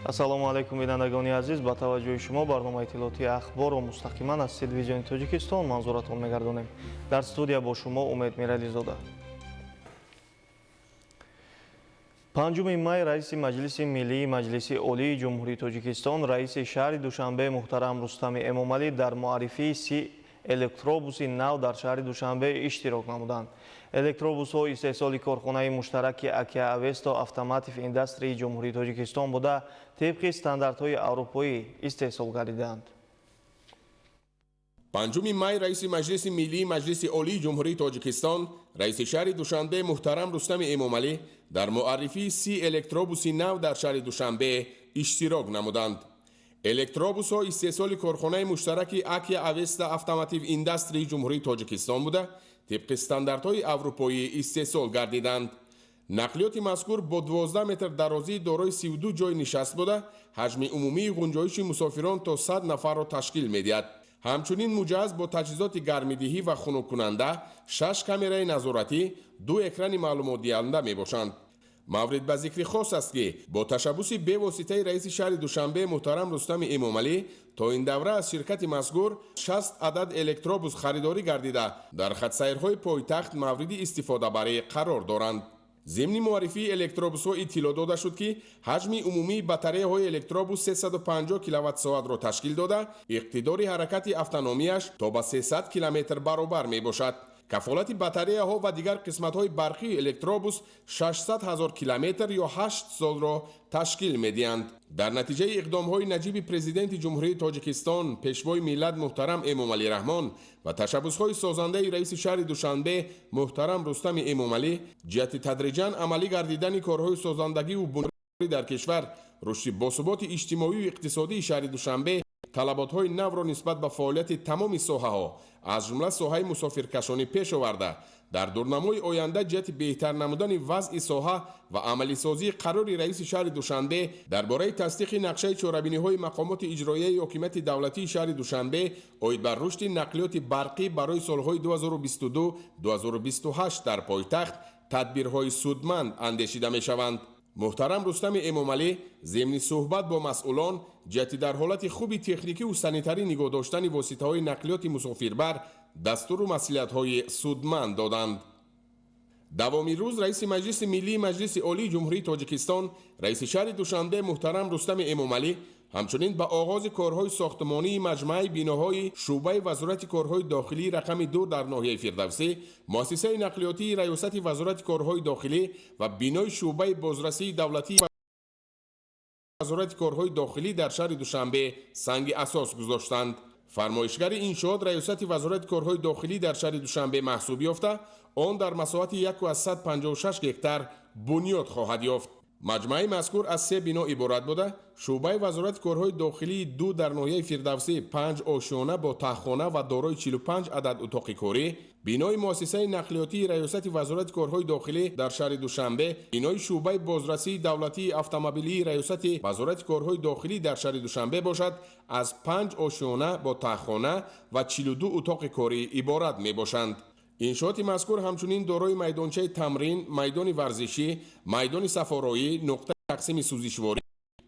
Ассалому алайкум, бинандагони азиз. Ба таваҷҷӯҳи шумо барномаи иттилоотии Ахборро мустақиман аз Телевизиони Тоҷикистон манзуратон мегардонем. Дар студия бо шумо Умед Мирализода. 5 май раиси Маҷлиси Миллии Маҷлиси Олии Ҷумҳурии Тоҷикистон, раиси шаҳри Душанбе муҳтарам Рустами Эмомалӣ дар муаррифии 30 электробуси нав дар шаҳри Душанбе иштирок намуданд. Электробусҳо истеҳсоли корхонаи муштараки Акия Авесто Автоматив Индастрии Ҷумҳурии Тоҷикистон буда, тибқи стандартҳои аврупоӣ истеҳсол гардидаанд. 5 май раиси Маҷлиси Миллии Маҷлиси Олии Ҷумҳурии Тоҷикистон, раиси шаҳри Душанбе муҳтарам Рустами Эмомалӣ дар муаррифии 30 электробуси нав дар шаҳри Душанбе иштирок намуданд. Электробусҳо истеҳсоли корхонаи муштараки Акия Авеста Автоматив Индастрии Ҷумҳурии Тоҷикистон буда, тибқи стандартҳои аврупоӣ истеҳсол гардиданд. Нақлиёти мазкур бо 12 метр дарозӣ дорои 32 ҷойи нишаст буда, ҳаҷми умумии ғунҷоиши мусофирон то 100 нафарро ташкил медиҳад. Ҳамчунин муҷаҳҳаз бо таҷҳизоти гармидиҳӣ ва хунуккунанда, 6 камераи назоратӣ, 2 экрани маълумотдиҳанда мебошанд. Маврид ба зикри хос аст, ки бо ташаббуси бевоситаи раиси шаҳри Душанбе муҳтарам Рустами Эмомалӣ то ин давра аз ширкати мазкур 60 адад электробус харидорӣ гардида, дар хатсайрҳои пойтахт мавриди истифодабарӣ қарор доранд. Зимни муаррифии электробусҳо иттилоъ дода шуд, ки ҳаҷми умумии батареяҳои электробус 350 киловатт-соатро ташкил дода, иқтидори ҳаракати автономияш то ба 300 километр баробар мебошад. Кафолати батареяҳо ва дигар қисматҳои барқии электробус 600 ҳазор километр ё 8 солро ташкил медиҳанд. Дар натиҷаи иқдомҳои наҷиби Президенти Ҷумҳурии Тоҷикистон, Пешвои миллат муҳтарам Эмомалӣ Раҳмон ва ташаббусҳои созандаи раиси шаҳри Душанбе муҳтарам Рустами Эмомалӣ ҷиҳати тадриҷан амалӣ гардидани корҳои созандагиву бунёдкорӣ дар кишвар, рушди босуботи иҷтимоию иқтисодии шаҳри Душанбе талаботҳои навро нисбат ба фаъолияти тамоми соҳаҳо, аз ҷумла соҳаи мусофиркашонӣ пеш оварда, дар дурнамои оянда ҷиҳати беҳтар намудани вазъи соҳа ва амалисозии қарори раиси шаҳри Душанбе дар бораи тасдиқи нақшаи чорабиниҳои мақомоти иҷроияи ҳокимияти давлатии шаҳри Душанбе оид ба рушди нақлиёти барқӣ барои солҳои 2022-2028 дар пойтахт тадбирҳои судманд андешида мешаванд. Муҳтарам Рустами Эмомалӣ зимни суҳбат бо масъулон ҷиҳати дар ҳолати хуби техникиву санитарӣ нигоҳ доштани воситаҳои нақлиёти мусофирбар дастуру маслиҳатҳои судманд доданд. Давоми рӯз раиси Маҷлиси Миллии Маҷлиси Олии Ҷумҳурии Тоҷикистон, раиси шаҳри Душанбе муҳтарам Рустами Эмомалӣ ҳамчунин ба оғози корҳои сохтмонии маҷмӯаи биноҳои шӯъбаи Вазорати корҳои дохилии рақами 2 дар ноҳияи Фирдавсӣ, муассисаи нақлиётии Раёсати Вазорати корҳои дохилӣ ва бинои шӯъбаи бозрасии давлатии Вазорати корҳои дохилӣ дар шаҳри Душанбе санги асос гузоштанд. Фармоишгари иншоот Раёсати Вазорати корҳои дохилӣ дар шаҳри Душанбе маҳсуб ёфта, он дар масоҳати 1,56 гектар бунёд хоҳад ёфт. Маҷмӯаи мазкур аз 3 бино иборат буда, шӯъбаи Вазорати корҳои дохилии 2 дар ноҳияи Фирдавсӣ 5 ошёна бо таҳхона ва дорои 45 адад утоқи корӣ, бинои муассисаи нақлиётии Раёсати Вазорати корҳои дохилӣ дар шаҳри Душанбе, бинои шӯъбаи бозрасии давлатии автомобилии Раёсати Вазорати корҳои дохилӣ дар шаҳри Душанбе бошад, аз 5 ошёна бо таҳхона ва 42 утоқи корӣ иборат мебошанд. Иншооти мазкур ҳамчунин дорои майдончаи тамрин, майдони варзишӣ, майдони сафороӣ, нуқтаи тақсими сӯзишворӣ,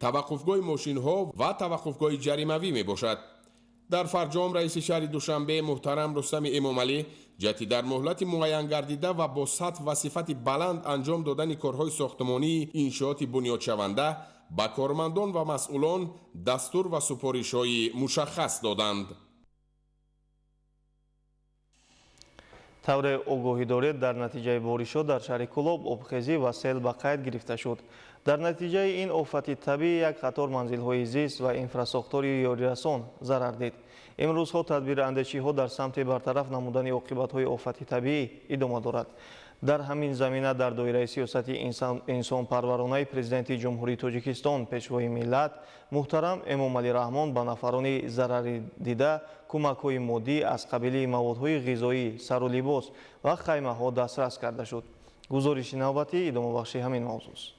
таваққуфгоҳи мошинҳо ва таваққуфгоҳи ҷаримавӣ мебошад. Дар фарҷом раиси шаҳри Душанбе муҳтарам Рустами Эмомалӣ ҷиҳати дар муҳлати муайянгардида ва бо сатҳ ва сифати баланд анҷом додани корҳои сохтмонии иншооти бунёдшаванда ба кормандон ва масъулон дастур ва супоришҳои мушаххас доданд. Тавре огоҳӣ доред, дар натиҷаи боришот дар шаҳри Кӯлоб обхезӣ ва сел ба қайд гирифта шуд. Дар натиҷаи ин офати табиӣ як қатор манзилҳои зист ва инфрасохтори ёрирасон зарар дид. Имрӯзҳо тадбирандешиҳо дар самти бартараф намудани оқибатҳои офати табиӣ идома дорад. Дар ҳамин замина дар доираи сиёсати инсонпарваронаи Президенти Ҷумҳурии Тоҷикистон, Пешвои миллат муҳтарам Эмомалӣ Раҳмон ба нафарони зарари дида кӯмакҳои моддӣ аз қабили маводҳои ғизоӣ, сару либос ва хаймаҳо дастрас карда шуд. Гузориши навбатӣ идомабахши ҳамин мавзӯст.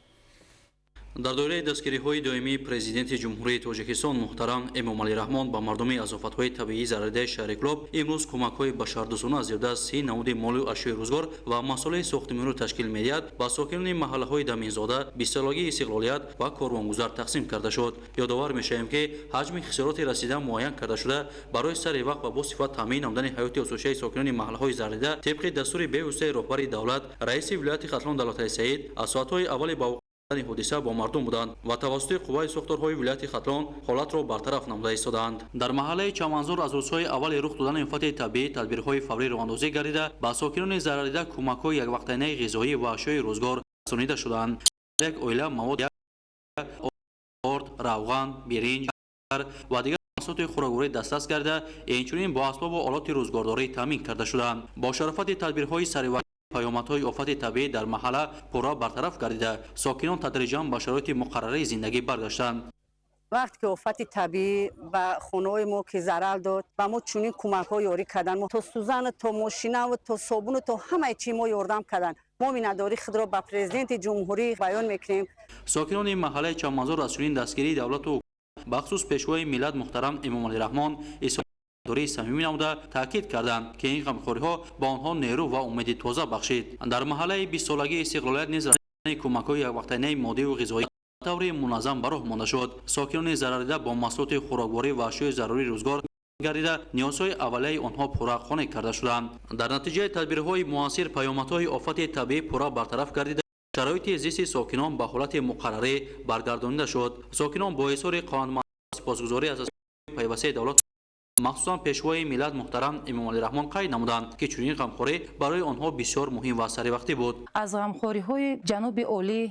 Дар доираи дастгириҳои доимии Президенти Ҷумҳурии Тоҷикистон муҳтарам Эмомалӣ Раҳмон ба мардуми аз офатҳои табиӣ зарардаи шаҳри Кӯлоб имрӯз кӯмакҳои башардӯстона аз зиёда аз 30 намуди молу ашёи рӯзгор ва масолеҳи сохтмониро ташкил медиҳад ба сокинони маҳаллаҳои Даминзода, Бистсолагии истиқлолият ва Корвонгузар тақсим карда шуд. Ёдовар мешавем, ки ҳаҷми хисороти расида муайян карда шуда барои сари вақт ва бо сифат таъмин намудани ҳаёти осоишаи сокинони маҳаллаҳои зарардида тибқи дастури бевоситаи роҳбари давлат, раиси вилояти Хатлон Давлатали Саид аз соатҳои аввали ба ҳодиса бо мардум буданд ва тавассути қувваи сохторҳои вилояти Хатлон ҳолатро бартараф намуда истодаанд. Дар маҳаллаи Чаманзор аз рӯзҳои аввали рух додани офати табиӣ тадбирҳои фаврӣ роҳандозӣ гардида ба сокинони зарардида кӯмакҳои яквақтаинаи ғизоӣ ва ашёи рӯзгор расонида шуданд. Як оила мавод орд, равған, биринҷ ва дигар маҳсулоти хӯрокворӣ дастрас гардида, инчунин бо асбобу олоти рӯзгордорӣ таъмин карда шуданд. Бо шарофати тадбирҳои саривақт паёмадҳои офати табиӣ дар маҳалла пурра бартараф гардида, сокинон тадриҷан ба шароити муқаррарии зиндагӣ баргаштанд. Вақте ки офати табиӣ ба хонаҳои мо ки зарар дод, ба мо чунин кӯмакҳо ёрӣ карданд. То сӯзану то мошинаву то собуну то ҳамаи чи мо ёрдам карданд. Мо миннатдории худро ба Президенти ҷумҳурӣ баён мекунем. Сокинони маҳаллаи Чаманзор аз чунин дастгирии давлату бахусус Пешвои миллат муҳтарам Эмомалӣ Раҳмон изҳори самимӣ намуда таъкид карданд, ки ин ғамхориҳо ба онҳо нерӯ ва умеди тоза бахшид. Дар маҳаллаи бистсолагии истиқлолият низ кӯмакҳои яквақтаинаи моддиву ғизоӣ таври муназзам ба роҳ монда шуд. Сокинони зарардида бо маҳсулоти хӯрокворӣ ва ашёи зарурии рӯзгор гардида, ниёзҳои аввалияи онҳо пурра қонеъ карда шуданд. Дар натиҷаи тадбирҳои муассир паёмадҳои офати табиӣ пурра бартараф гардида, шароити зисти сокинон ба ҳолати муқаррарӣ баргардонида шуд. Сокинон бо изҳори қонеъмандӣ сипосгузорӣ аз пайвастаи давлат, махсусан Пешвои миллат муҳтарам Эмомалӣ Раҳмон қайд намуданд, ки чунин ғамхорӣ барои онҳо бисёр муҳим ва саривақтӣ буд. Аз ғамхориҳои ҷаноби олӣ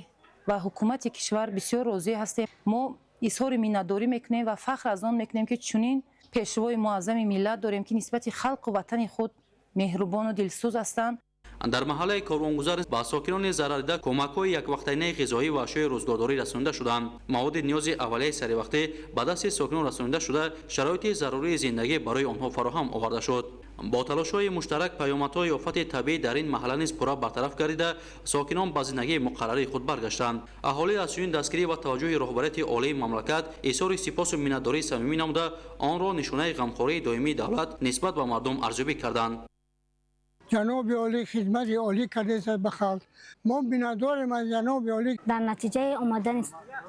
ва ҳукумати кишвар бисёр розӣ ҳастем. Мо изҳори миннатдорӣ мекунем ва фахр аз он мекунем, ки чунин пешвои муаззами миллат дорем, ки нисбати халқу ватани худ меҳрубону дилсӯз ҳастанд. Дар маҳаллаи Корвонгузар ба сокинони зарардида кӯмакҳои яквақтаинаи ғизоӣ ва ашёи рӯзгордорӣ расонида шуданд. Маводи ниёзи аввалияи саривақтӣ ба дасти сокинон расонида шуда, шароити зарурии зиндагӣ барои онҳо фароҳам оварда шуд. Бо талошҳои муштарак паёмадҳои офати табиӣ дар ин маҳалла низ пурра бартараф гардида, сокинон ба зиндагии муқаррарии худ баргаштанд. Аҳолӣ аз чунин дастгирӣ ва таваҷҷӯҳи роҳбарияти олии мамлакат изҳори сипосу миннатдории самимӣ намуда, онро нишонаи ғамхории доимии давлат нисбат ба мардум арзёбӣ карданд. Ҷаноби олӣ хидмати олӣ кардааст ба халқ. Мо миннатдорем аз ҷаноби олӣ. Дар натиҷаи омадани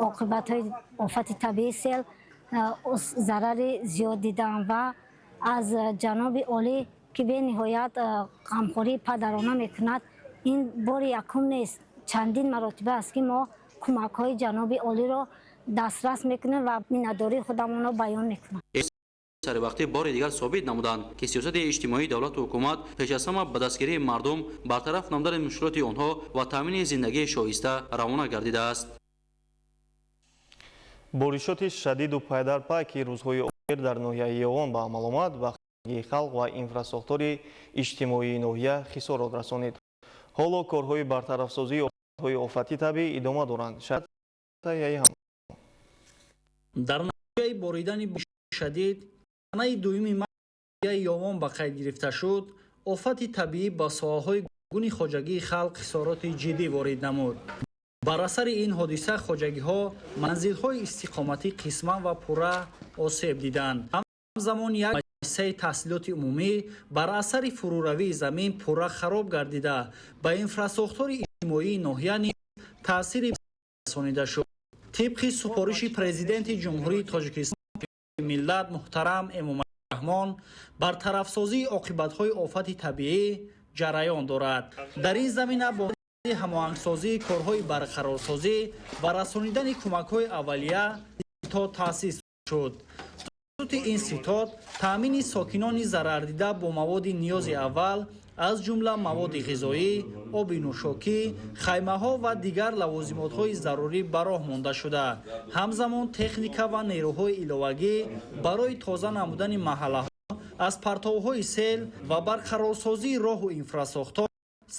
оқибатҳои офати табиӣ сел зарари зиёд дидам ва аз ҷаноби олӣ, ки бениҳоят ғамхории падарона мекунад, ин бори якум нест, чандин маротиба аст, ки мо кӯмакҳои ҷаноби олиро дастрас мекунем ва миннатдории худамонро баён мекунам. Саривақтӣ бори дигар собит намуданд, ки сиёсати иҷтимоии давлату ҳукумат пеш аз ҳама ба дастгирии мардум, бартараф намудани мушкилоти онҳо ва таъмини зиндагии шоиста равона гардидааст. Боришоти шадиду пайдарпай, ки рӯзҳои охир дар ноҳияи Ёвон ба амал омад, ба халқ ва инфрасохтори иҷтимоии ноҳия хисорот расонид. Ҳоло корҳои бартарафсозии офатҳои офати табиӣ идома доранд. Дар натиҷаи боридани шадид санаи дуюми майи Ёвон ба қайд гирифта шуд, офати табиӣ ба соҳаҳои гуни хоҷагии халқ хисороти ҷиддӣ ворид намуд. Бар асари ин ҳодиса хоҷагиҳо, манзилҳои истиқоматӣ қисман ва пурра осеб диданд. Ҳамзамон як муассисаи таҳсилоти умумӣ бар асари фурӯравии замин пурра хароб гардида, ба инфрасохтори иҷтимоии ноҳия низ таъсири расонида шуд. Тибқи супориши Президенти Ҷумҳурии Тоҷикистон миллат муҳтарам Эмомалӣ Раҳмон, бартарафсозии оқибатҳои офати табиӣ ҷараён дорад. Дар ин замина бо ҳамоҳангсозии корҳои барқарорсозӣ ва расонидани кӯмакҳои аввалия ситод таъсис шуд. Тавассути ин ситод таъмини сокинони зарардида бо маводи ниёзи аввал, аз ҷумла маводи ғизоӣ, оби нӯшокӣ, хаймаҳо ва дигар лавозимотҳои зарурӣ ба роҳ монда шуда, ҳамзамон техника ва нерӯҳои иловагӣ барои тоза намудани маҳаллаҳо аз партовҳои сел ва барқарорсозии роҳу инфрасохтор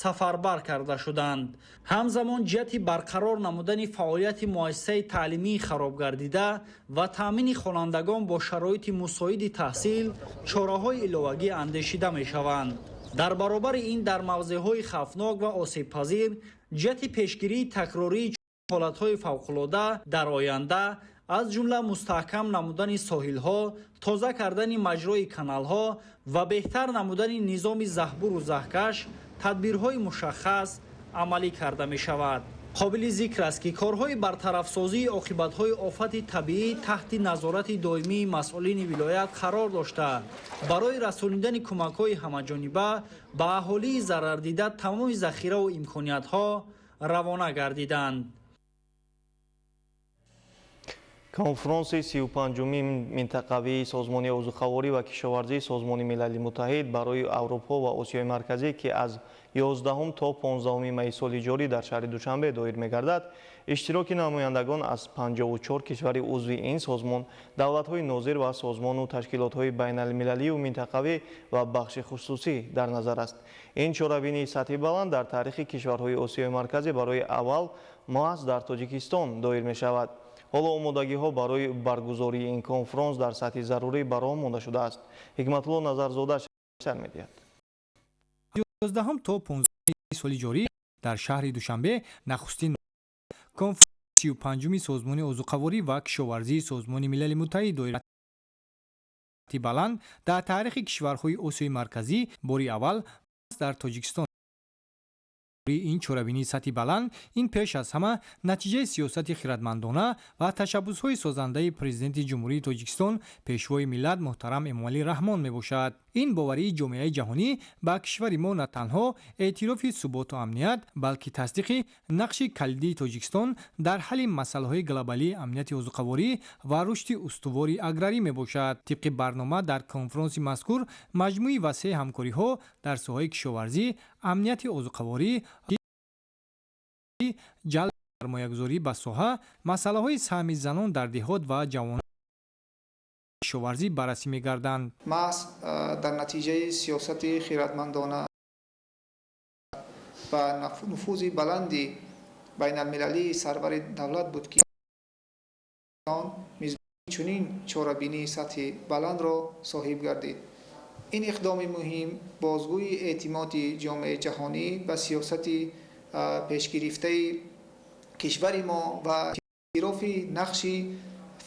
сафарбар карда шуданд. Ҳамзамон ҷиҳати барқарор намудани фаъолияти муассисаи таълимии харобгардида ва таъмини хонандагон бо шароити мусоиди таҳсил чораҳои иловагӣ андешида мешаванд. Дар баробари ин, дар мавзеъҳои хавфнок ва осебпазир ҷиҳати пешгирии такрории Ҳолатҳои фавқулода дар оянда аз ҷумла мустаҳкам намудани соҳилҳо, тоза кардани маҷрои каналҳо ва беҳтар намудани низоми заҳбуру заҳкаш тадбирҳои мушаххас амалӣ карда мешавад. Қобили зикр аст, ки корҳои бартарафсозии оқибатҳои офати табиӣ таҳти назорати доимии масъулини вилоят қарор дошта, барои расонидани кӯмакҳои ҳамаҷониба ба аҳолии зарардида тамоми захираву имкониятҳо равона гардиданд. Конфронси 35-уми минтақавии Созмони озуқаворӣ ва кишоварзии Созмони Милали Муттаҳид барои Аврупо ва Осиёи Марказӣ, ки аз 11 то 15 майи соли ҷорӣ дар шаҳри Душанбе доир мегардад, иштироки намояндагон аз 54 кишвари узви ин созмон, давлатҳои нозир ва созмону ташкилотҳои байналмилалию минтақавӣ ва бахши хусусӣ дар назар аст. Ин чорабинии сатҳи баланд дар таърихи кишварҳои Осиёи Марказӣ барои аввал маҳз дар Тоҷикистон доир мешавад. Ҳоло омодагиҳо барои баргузории ин конфронс дар сатҳи зарурӣ ба роҳ монда шудааст. Ҳикматулло Назарзода шарҳ медиҳад. 11 то 15 соли ҷорӣ дар шаҳри Душанбе нахустин конфронси 35-уми Созмони озуқаворӣ ва кишоварзии Созмони Милали Муттаҳид доир баланд дар таърихи кишварҳои Осиёи Марказӣ бори аввал дар Тоҷикистон. Ин чорабинии сатҳи баланд ин пеш аз ҳама натиҷаи сиёсати хиратмандона ва ташаббусҳои созандаи Президенти Ҷумҳурии Тоҷикистон, Пешвои миллат муҳтарам Эмомалӣ Раҳмон мебошад. Ин боварии ҷомеаи ҷаҳонӣ ба кишвари мо на танҳо эътирофи суботу амният, балки тасдиқи нақши калидии Тоҷикистон дар ҳалли масъалаҳои глобалии амнияти озуқаворӣ ва рушди устувори аграрӣ мебошад. Тибқи барнома дар конфронси мазкур маҷмӯи васеи ҳамкориҳо дар соҳаи кишоварзӣ, амнияти озуқаворӣ, ҷалби сармоягузорӣ ба соҳа, масъалаҳои саҳми занон дар деҳот ва ҷавонон кишоварзӣ баррасӣ мегарданд. Маҳз дар натиҷаи сиёсати хиратмандона ва нуфузи баланди байналмилалии сарвари давлат буд, ки чунин чорабинии сатҳи баландро соҳиб гардид. Ин иқдоми муҳим бозгӯи эътимоди ҷомеаи ҷаҳонӣ ба сиёсати пешгирифтаи кишвари мо ва эътирофи нақши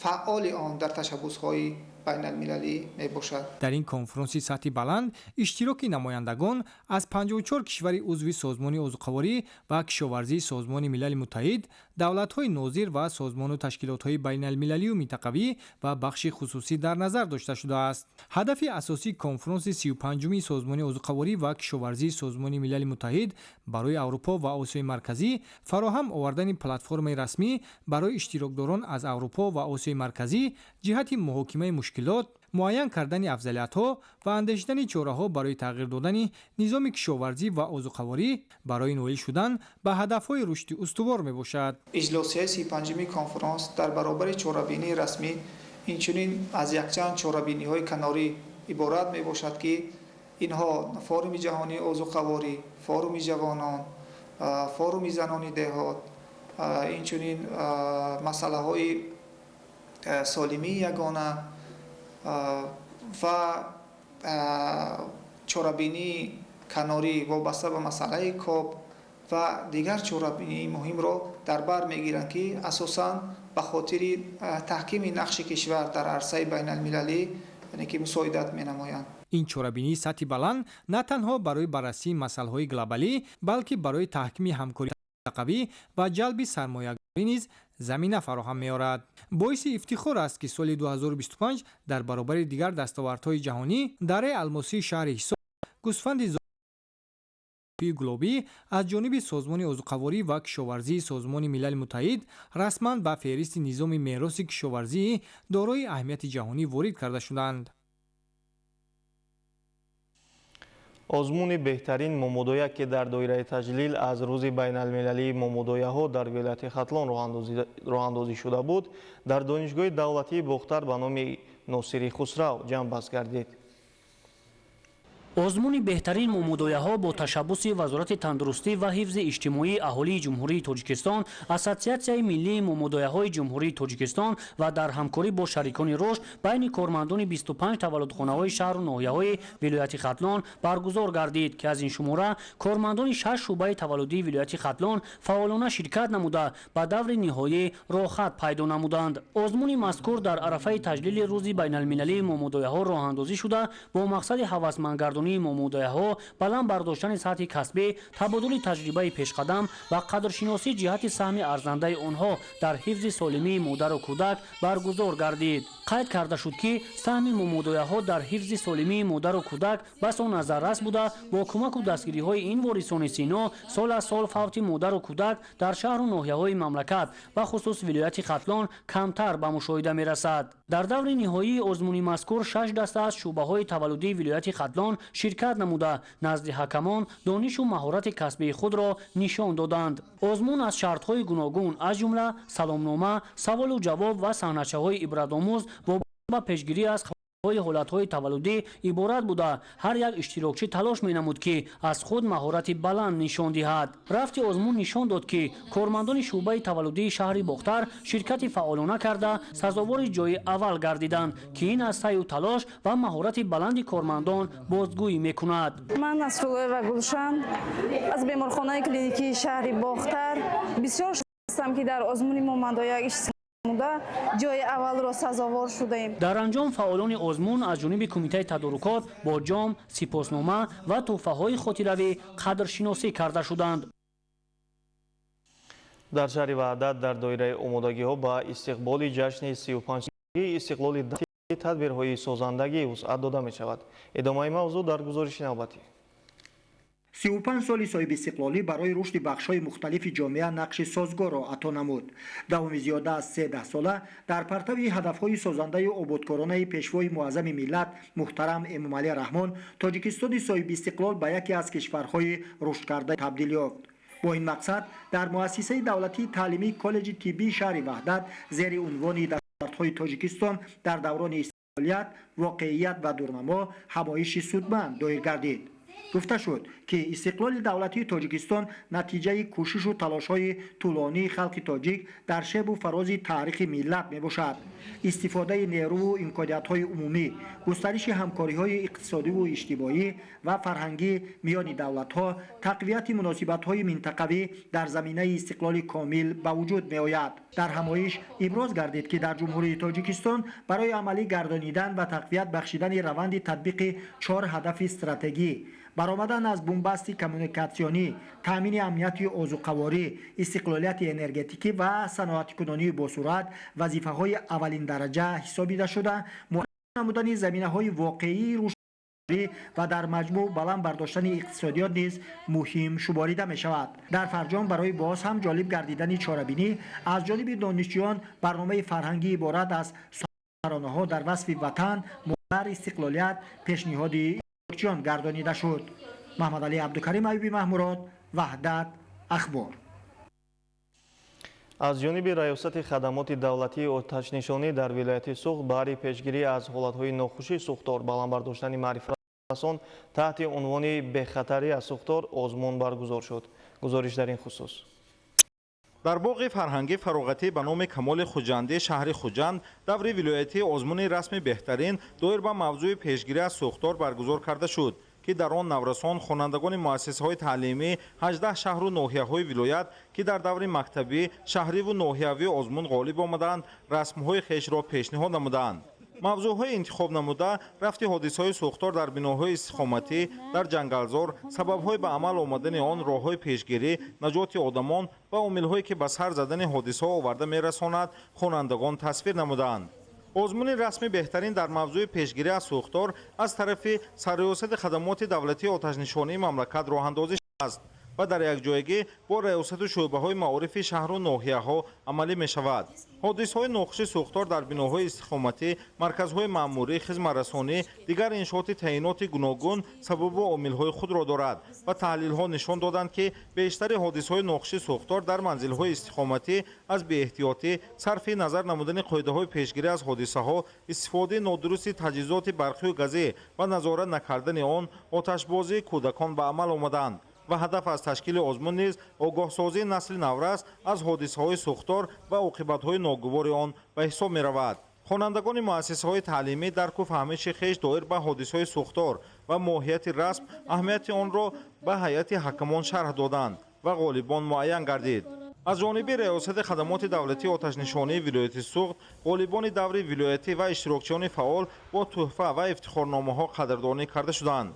фаъоли он дар ташаббусҳои байналмилалӣ мебошад. Дар ин конфронси сатҳи баланд иштироки намояндагон аз 54 кишвари узви Созмони озуқаворӣ ва кишоварзии Созмони Милали Муттаҳид, давлатҳои нозир ва созмону ташкилотҳои байналмилалию минтақавӣ ва бахши хусусӣ дар назар дошта шудааст. Ҳадафи асосии конфронси 35-уми Созмони озуқаворӣ ва кишоварзии Созмони Милали Муттаҳид барои Аврупо ва Осиёи Марказӣ фароҳам овардани платформаи расмӣ барои иштирокдорон аз Аврупо ва Осиёи Марказӣ ҷиҳати муҳокимаи мушкилот, муайян кардани афзалиятҳо ва андешидани чораҳо барои тағйир додани низоми кишоварзӣ ва озуқаворӣ барои ноил шудан ба ҳадафҳои рушди устувор мебошад. Иҷлосияи 35-уми конфронс дар баробари чорабинии расмӣ инчунин аз якчанд чорабиниҳои канорӣ иборат мебошад, ки инҳо форуми ҷаҳонии озуқаворӣ, форуми ҷавонон, форуми занони деҳот, инчунин масъалаҳои солимии ягона ва чорабинии канорӣ вобаста ба масъалаи коб ва дигар чорабинии муҳимро дар бар мегиранд, ки асосан ба хотири таҳкими нақши кишвар дар арсаи байналмилалӣ яъне ки мусоидат менамоянд. Ин чорабинии сатҳи баланд на танҳо барои баррасии масъалаҳои глобалӣ, балки барои таҳкими ҳамкории минтақавӣ ва ҷалби сармоягузорӣ низ замина фароҳам меорад. Боиси ифтихор аст, ки соли 2025 дар баробари дигар дастовардҳои ҷаҳонӣ дараи алмосии шаҳри Ҳисор, гӯсфанди гулобӣ аз ҷониби Созмони озуқаворӣ ва кишоварзии Созмони Милали Муттаҳид расман ба феҳристи низоми мероси кишоварзии дорои аҳамияти ҷаҳонӣ ворид карда шуданд. Озмуни беҳтарин момодоя, ки дар доираи таҷлил аз рӯзи байналмилалии момодояҳо дар вилояти Хатлон роҳандозӣ шуда буд, дар Донишгоҳи давлатии Бохтар ба номи Носири Хусрав ҷамъбаст гардид. Озмуни беҳтарин момудояҳо бо ташаббуси Вазорати тандурустӣ ва ҳифзи иҷтимоии аҳолии Ҷумҳурии Тоҷикистон, Ассотсиатсияи миллии момудояҳои Ҷумҳурии Тоҷикистон ва дар ҳамкорӣ бо шарикони рушд байни кормандони 25 таваллудхонаҳои шаҳру ноҳияҳои вилояти Хатлон баргузор гардид, ки аз ин шумора кормандони 6 шӯъбаи таваллудии вилояти Хатлон фаъолона ширкат намуда ба даври ниҳоӣ роҳхат пайдо намуданд. Озмуни мазкур дар арафаи таҷлили рӯзи байналмилалии момудояҳо роҳандозӣ шуда, бо мақсади ҳавасмандгардонии момудояҳо, баланд бардоштани сатҳи касбӣ, табодули таҷрибаи пешқадам ва қадршиносӣ ҷиҳати саҳми арзандаи онҳо дар ҳифзи солимии модару кӯдак баргузор гардид. Қайд карда шуд, ки саҳми момудояҳо дар ҳифзи солимии модару кӯдак басо назаррас буда, бо кӯмаку дастгириҳои ин ворисони сино сол аз сол фавти модару кӯдак дар шаҳру ноҳияҳои мамлакат, бахусус вилояти Хатлон, камтар ба мушоҳида мерасад. Дар даври ниҳоии озмуни мазкур 6 даста аз шӯъбаҳои таваллудии вилояти Хатлон ширкат намуда, назди ҳакамон донишу маҳорати касбии худро нишон доданд. Озмун аз шартҳои гуногун, аз ҷумла саломнома, саволу ҷавоб ва саҳначаҳои ибратомӯз ба пешгирӣ аз ҳолатҳои таваллудӣ иборат буда, ҳар як иштирокчӣ талош менамуд, ки аз худ маҳорати баланд нишон диҳад. Рафти озмун нишон дод, ки кормандони шӯъбаи таваллудии шаҳри Бохтар ширкати фаъолона карда сазовори ҷои аввал гардиданд, ки ин аз саъю талош ва маҳорати баланди кормандон бозгӯӣ мекунад. Ман Насруллоева Гулшан аз беморхонаи клиникии шаҳри Бохтар бисёр ҳастам, ки дар озмуни момандоя ҷои аввалро сазовор шудаем. Дар анҷом фаъолони озмун аз ҷониби кумитаи тадорукот бо ҷом, сипоснома ва тӯҳфаҳои хотиравӣ қадршиносӣ карда шуданд. Дар шаҳри Ваҳдат дар доираи омодагиҳо ба истиқболи ҷашни 35-солагии истиқлоли тадбирҳои созандагӣ вусъат дода мешавад. Идомаи мавзӯъ дар гузориши навбатӣ. 35 соли соҳибистиқлолӣ барои рушди бахшҳои мухталифи ҷомеа нақши созгорро ато намуд. Давоми зиёда аз 13 сола дар партави ҳадафҳои созандаю ободкоронаи пешвои муаззами миллат муҳтарам Эмомалӣ Раҳмон Тоҷикистони соҳибистиқлол ба яке аз кишварҳои рушдкарда табдил ёфт. Бо ин мақсад дар муассисаи давлатии таълимии коллеҷи тиббии шаҳри Ваҳдат зери унвони дастовардҳои Тоҷикистон дар даврони истиқлолият, воқеият ва дурнамо ҳамоиши судманд доир гардид. Гуфта шуд, ки истиқлоли давлатии Тоҷикистон натиҷаи кӯшишу талошҳои тӯлонии халқи тоҷик дар шебу фарози таърихи миллат мебошад. Истифодаи нерӯву имкониятҳои умумӣ, густариши ҳамкориҳои иқтисодиву иҷтимоӣ ва фарҳангӣ миёни давлатҳо, тақвияти муносибатҳои минтақавӣ дар заминаи истиқлоли комил ба вуҷуд меояд. Дар ҳамоиш иброз гардид, ки дар Ҷумҳурии Тоҷикистон барои амалӣ гардонидан ва тақвият бахшидани раванди татбиқи 4 ҳадафи стратегӣ, баромадан аз бунбасти коммуникатсионӣ, таъмини амнияти озуқаворӣ, истиқлолияти энергетикӣ ва саноатикунонии босуръат вазифаҳои аввалиндараҷа ҳисобида шуда, муайян намудани заминаҳои воқеии рушд ва дар маҷмӯъ баланд бардоштани иқтисодиёт низ муҳим шуморида мешавад. Дар фарҷом барои боз ҳам ҷолиб гардидани чорабинӣ аз ҷониби донишҷӯён барномаи фарҳангӣ иборат аз таронаҳо дар васфи ватан, модар, истиқлолият пешниҳоди иштирокчиён гардонида шуд. Маҳмадалӣ Абдукарим, Аюби Маҳмурод, Ваҳдат, Ахбор. Аз ҷониби Раёсати хадамоти давлатии оташнишонӣ дар вилояти Суғд баҳри пешгирӣ аз ҳолатҳои нохуши сӯхтор, баланд бардоштани маърифатрасон таҳти унвони бехатарӣ аз сӯхтор озмун баргузор шуд. Гузориш дар ин хусус. Дар боғи фарҳангӣ фароғатӣ ба номи Камоли Хуҷандӣ шаҳри Хуҷанд даври вилоятии озмуни расми беҳтарин доир ба мавзӯи пешгирӣ аз сӯхтор баргузор карда шуд, ки дар он наврасон, хонандагони муассисаҳои таълимӣ 18 шаҳру ноҳияҳои вилоят, ки дар даври мактабӣ, шаҳриву ноҳиявӣ озмун ғолиб омаданд, расмҳои хешро пешниҳод намуданд. Мавзӯъҳои интихоб намуда рафти ҳодисаҳои сӯхтор дар биноҳои истиқоматӣ, дар ҷангалзор, сабабҳои ба амал омадани он, роҳҳои пешгирӣ, наҷоти одамон ва омилҳое ки ба сар задани ҳодисаҳо оварда мерасонад, хонандагон тасвир намуданд. Озмуни расми беҳтарин дар мавзӯи пешгирӣ аз сӯхтор аз тарафи Сарриёсати хадамоти давлатии оташнишонии мамлакат роҳандозӣ шудааст. ва дар якҷоягӣ бо раёсату шӯъбаҳои маорифи шаҳру ноҳияҳо амалӣ мешавад. Ҳодисаҳои нохуши сӯхтор дар биноҳои истиқоматӣ, марказҳои маъмурӣ, хизматрасонӣ, дигар иншооти таъиноти гуногун сабабу омилҳои худро дорад ва таҳлилҳо нишон доданд, ки бештари ҳодисаҳои нохуши сӯхтор дар манзилҳои истиқоматӣ аз беэҳтиётӣ, сарфи назар намудани қоидаҳои пешгирӣ аз ҳодисаҳо, истифодаи нодурусти таҷҳизоти барқию газӣ ва назорат накардани он, оташбозии кӯдакон ба амал омаданд. Ва ҳадаф аз ташкили озмун низ огоҳсозии насли наврас аз ҳодисаҳои сӯхтор ва оқибатҳои ногувори он ба ҳисоб меравад. Хонандагони муассисаҳои таълимӣ дарку фаҳмиши хеш доир ба ҳодисаҳои сӯхтор ва моҳияти расм, аҳамияти онро ба ҳайати ҳакамон шарҳ доданд ва ғолибон муайян гардид. Аз ҷониби Раёсати хадамоти давлатии оташнишонии вилояти Суғд ғолибони даври вилоятӣ ва иштирокчиёни фаъол бо тӯҳфа ва ифтихорномаҳо қадрдонӣ карда шуданд.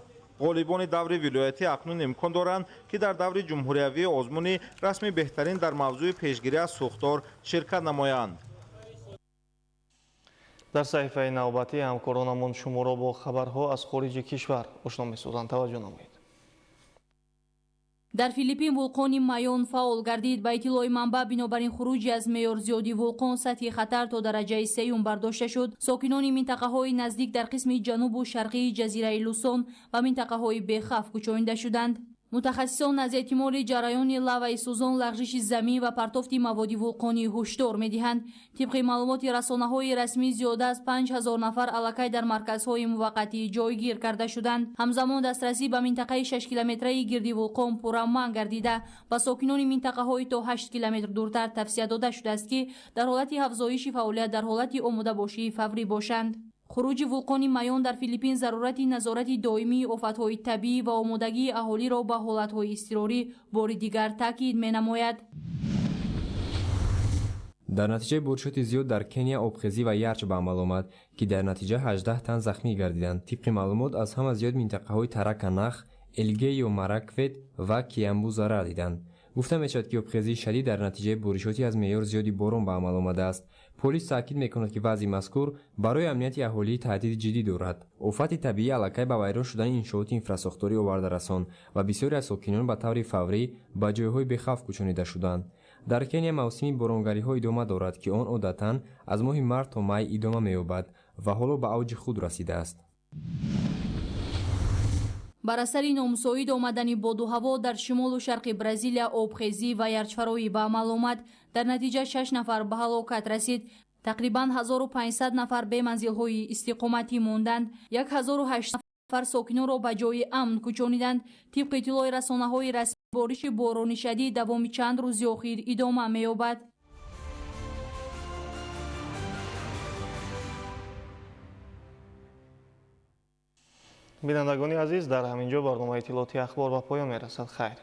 Ғолибони даври вилоятӣ акнун имкон доранд, ки дар даври ҷумҳуриявии озмуни расми беҳтарин дар мавзӯи пешгирӣ аз сӯхтор ширкат намоянд. Дар саҳифаи навбатӣ ҳамкоронамон шуморо бо хабарҳо аз хориҷи кишвар ошно месозанд. Таваҷҷӯҳ намоед. Дар Филиппин вулқони Майон фаъол гардид. Ба иттилои манбаъ, бинобар ин хуруҷи аз меъёр зиёди вулқон сатҳи хатар то дараҷаи сеюм бардошта шуд. Сокинони минтақаҳои наздик дар қисми ҷанубу шарқии ҷазираи Лусон ва минтақаҳои бехавф кӯчонида шуданд. Мутахассисон аз эҳтимоли ҷараёни лаваи сӯзон, лағжиши замин ва партофти маводи вулқонӣ ҳушдор медиҳанд. Тибқи маълумоти расонаҳои расмӣ, зиёда аз 5000 нафар аллакай дар марказҳои муваққатӣ ҷойгир карда шуданд. Ҳамзамон дастрасӣ ба минтақаи 6 километраи гирди вулқон пурра манъ гардида, ба сокинони минтақаҳои то 8 километр дуртар тавсия дода шудааст, ки дар ҳолати афзоиши фаъолият дар ҳолати омодабошии фаврӣ бошанд. Хуруҷи вулқони Майон дар Филиппин зарурати назорати доимии офатҳои табиӣ ва омодагии аҳолиро ба ҳолатҳои изтирорӣ бори дигар таъкид менамояд. Дар натиҷаи боришоти зиёд дар Кения обхезӣ ва ярч ба амал омад, ки дар натиҷа 18 тан захмӣ гардиданд. Тибқи маълумот, аз ҳама зиёд минтақаҳои Тараканах, Элгейо Мараквет ва Киамбу зарар диданд. Гуфта мешавад, ки обхезии шадид дар натиҷаи боришоти аз меъёр зиёди борон ба амал омадааст. Полис таъкид мекунад, ки вазъи мазкур барои амнияти аҳолӣ таҳдиди ҷиддӣ дорад. Офати табиӣ аллакай ба вайрон шудани иншооти инфрасохторӣ оварда расон ва бисёре аз сокинон ба таври фаврӣ ба ҷойҳои бехавф кӯчонида шуданд. Дар Кения мавсими боронгариҳо идома дорад, ки он одатан аз моҳи март то май идома меёбад ва ҳоло ба авҷи худ расидааст. Бар асари номусоид омадани боду ҳаво дар шимолу шарқи Бразилия обхезӣ ва ярчфароӣ ба амал омад. Дар натиҷа 6 нафар ба ҳалокат расид. Тақрибан 1500 нафар беманзилҳои истиқоматӣ монданд. 1800 нафар сокинонро ба ҷои амн кӯчониданд. Тибқи иттилои расонаҳои расмӣ, бориши борони шадид давоми чанд рӯзи охир идома меёбад. Бинандагони азиз, дар ҳамин ҷо барномаи иттилоотии ахбор ба поён мерасад. Хайр.